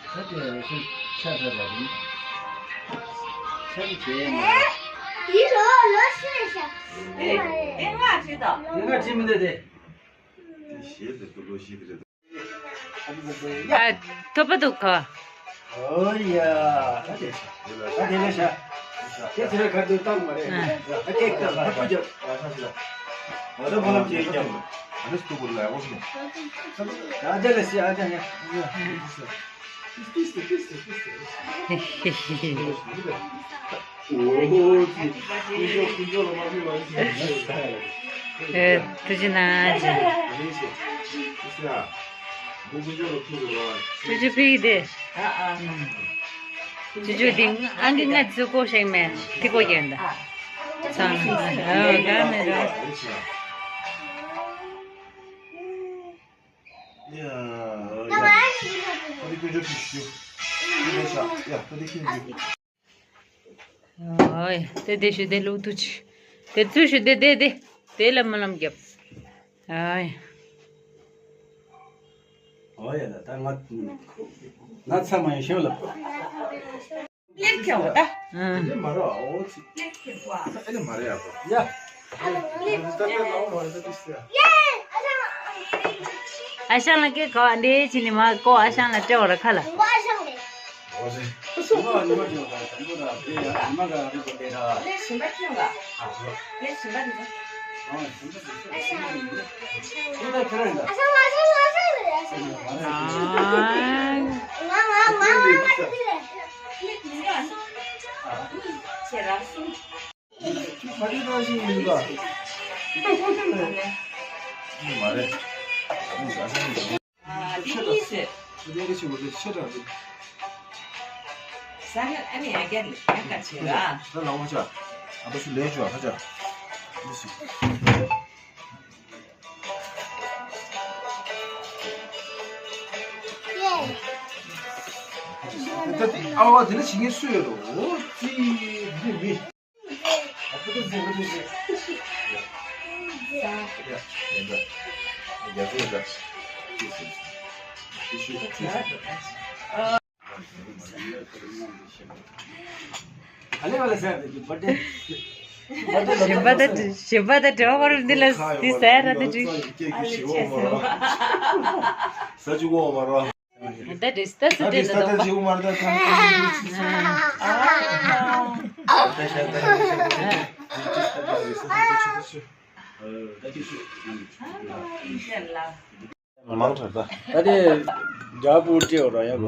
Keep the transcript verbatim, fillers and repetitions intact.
ད་དེ་སུ་ཆ་ཚ་ར་རིང་། ཆ་རི་བྱེད་ཡས་མ་རེད། འདི་ལོ་ལོ་སུ་རེད་ཤག་ཨེ་ཨེ་ང་བྲིས་དང་། ཨེ་ང་བྲིས་མི་འདུག་དེ། དེ་ཞེས་ཟེར་དུ་ལོ་ཞིག་རེད། ཨ་ཐོབ་པ་འདུག་ག་ཨོ་ཡ། ད་དེ་ཤ། ད་དེ་ལས་ཤ། དེ་ཚེ་ར་ཁ་དུ་བཏང་མ་རེད། ཨ་ཀེག་དང་ཕ་ཕུ་རྒྱབ། ཨ་ད་ཕ་ལམ་ཅེས་རྒྱབ། ཨ་ནི་སྟུག་པོ་ལ་ཡག་པོ་ཞིག་ཨ་ད་ལས་ཤ་ཨ་ད་ཡ། ཨེ་ཐུགས་རྗེ་གནང་། ཐུགས་རྗེ་ཕིག་དེ། ཨ་ཨ། ཅུ་ཅུ་དེ་ཨང་ཀི་ལྔ་བཅུ་གོ་ཤེག་མེ་ཐི་གོ་ཡན་ད། ཚང་ཨ་ག་མེ་ར། ཡ། ད་དེ་ཀུན་སྤྱོད་ཀྱི་ཞུ། ཡ་ད་དེ་ཀུན་སྤྱོད། ཨོའི། དེ་དེ་ཞུ་དེ་ལུག་ཏུ་ཆུ། དེ་ཚུ་ཞུ་དེ་དེ་དེ། དེ་ལ་མ་ལམ་རྒྱབ། ཨོའི། ཨོའི་ལ་ད་ང་ང་ཚ་མ་ཡིན་ཤོད་ལ། ལེབ་ཁྱོད་ད། ཨང་། དེ་མ་ར་ཨོ་ཚི། ལེབ་ཁྱོད་ཨ་ནི་མ་ར་ཡ་གོ། ཡ། ད་ད་ལ་ཨོ་མ་ར་ད་དུ་སི་ཡ། ཨ་ཞང་ལ་ཀེ་ག་འདྲེ་ཆི་ནི་མ་གོ། ཨ་ཞང་ལ་སྤྲེའུ་ར་ཁ་ལ། ཨ་བ་དེ་ལ་བྱེད་ངེས་སུ་ཡོད་དོ། ཨོ་ཙི་དེ་མི། གཞན་པ་དང་གཞན་པ་དང་འདྲ་བ་འདི་ལ་འདི་ཟེར་ར་འདི་འདྲ། ས་ཅི་འོ་མ་ར། ད་དྲིས་ད་སུ་དྲིས་ད་ད་ད་ཇིའུ་མར་ད་ད། མང་དྲགས་ད། ད་དེ་རྒྱ་བོ་སྤྲེའུ་ར་ཡ་གོ།